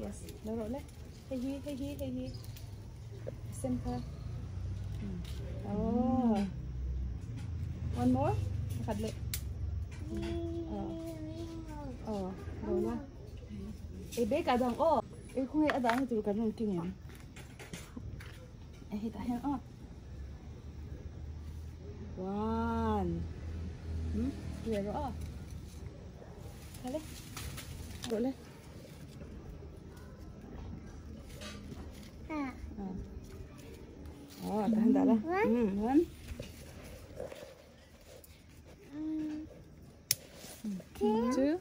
Yes lo rawh le hei hi hei hi hei hi sen kha oh one more pakhat leh oh lo la e bag ah dang aw e khawnge a dang tur kan rawn keng em e hetah hian aw one hmm leh rawh aw kha le rawh le Oh, tahan dah lah. One. Two.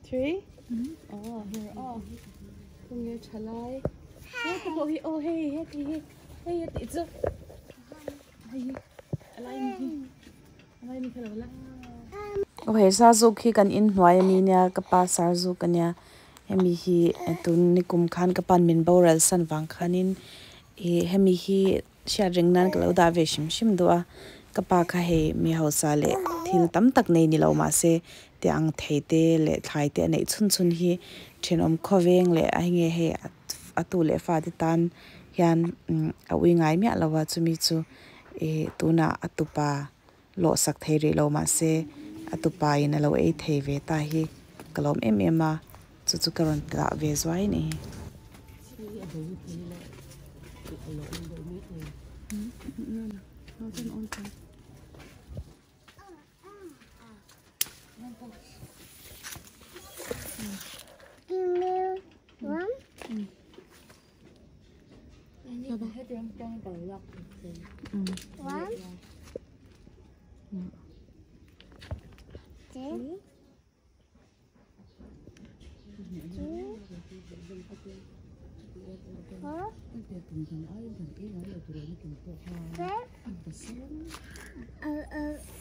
Three. Oh, here. Oh. Kung ye chalai. Hey, ko hi. Oh, hey, hey, hey, hey, hey, ti chu. Hey, alai ni hi. Alai ni khalo la. Aw he sarzuk hi kan inhnuai ami nia ka pa sarzuk ania hemi hi tun nikum khan ka pan min boral san vang khanin ih hemi hi hriat reng nan ka lo dah ve hrim hrim duh a ka pa kha hei mi hausa leh thil tam tak nei ni lo mahse tih ang thei te leh thlai te a neih chhun chhun hi thenawm khawveng leh a enge hei a tu leh fate tan hian a ui ngai miah lo a chumi chu ih tunah a tupa. Lawh sak thei rih lo mahse a tupa in a lo ei thei ve ta hi ka lawm em em a, chu chu ka rawn tah ve zuai a ni.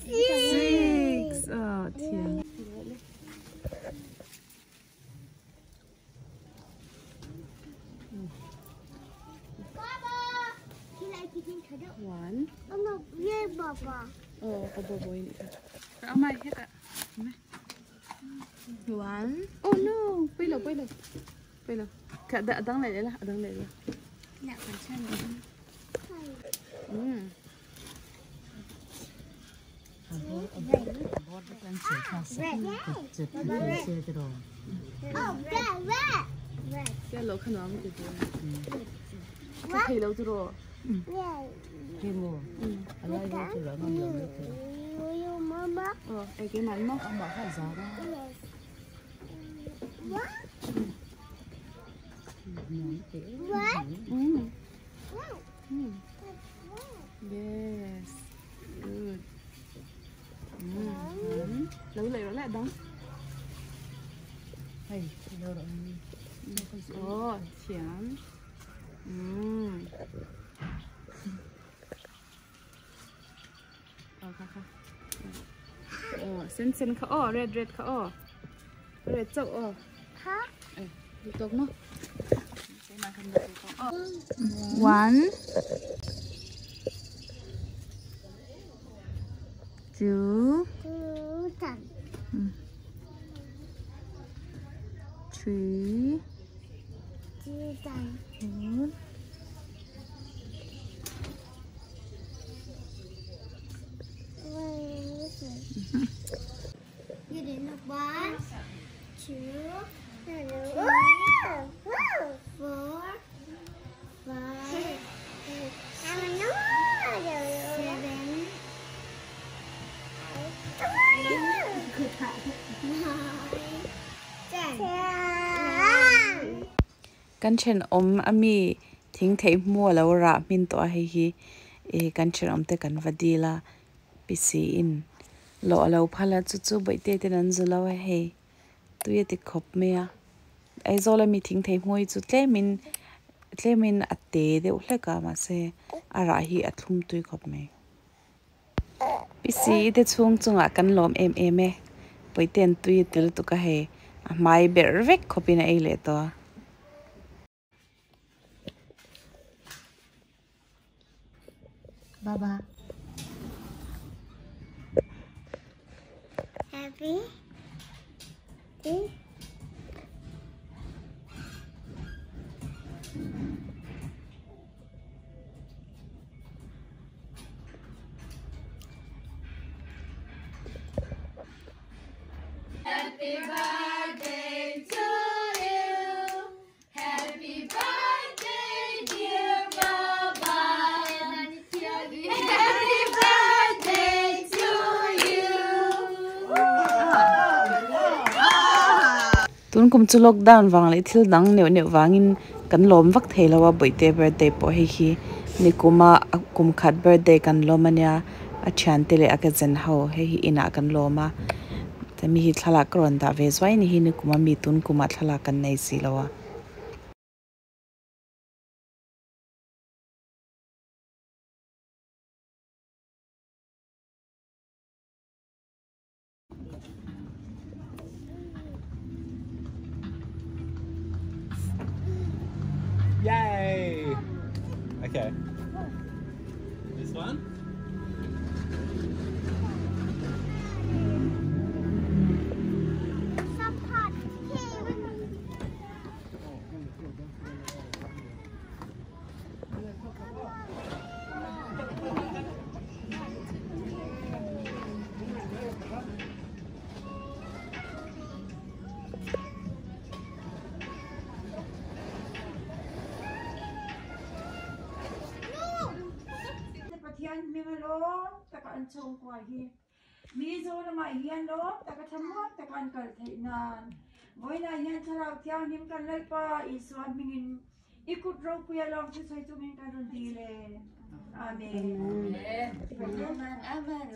Six. Oh, thiam. One. Oh, One. Oh no, pui lo pui lo. Pui lo. Ka da dang leh la, dang leh la. Yes. Good. Lo leh rawh leh dang. Oh, thiam. Oh, kha kha. Oh, sen sen kha oh, red red kha oh. Red chauh oh. Eh, duh tawk maw? One. Two. Three. Four. One, two, three, four, five, six, seven, eight, nine, ten. Kan thenawm ami thing theih hmu a lo rah hmin tawh a hei hi ih kan thenawm te kan va dil a Pc in lawh a lo phal a chu chu bawihte ten an zu lo a hei tui a ti khawp mai a Aizawl ami thing thei hmui chu tlemin tlemin a te deuh hlek a mahse a rah hi a thlum tui khawp mai Pc te chhung chungah kan lawm em em e bawihte an tui a ti lutuk a hei a hmai berh vek khawpin a ei leh tawh a. Baba. Happy. Tun kum chu lockdown vang leh thil dang neuh neuh vangin kan lawm vak thei lo a, bawihte birthday pawh hei hi nikuma a kum khat birthday kan lawm a nia, a thiante leh a cousin ho hei hi inah kan lawm a, mi hi thlalak ka rawn dah ve zuai ni hi nikuma mi tun kumah thlalak kan nei si lo a. Yay! Okay. This one? Pathian hming a lawm taka an chhungkua hi Mizoramah hian lawm taka thlamuan taka an kal theih nan vawiinah hian Thlarau Thianghlim kan Lalpa Isua hmingin I kut ropui a lawm thusawi chungin kan rawn dil e. Amen. Amen.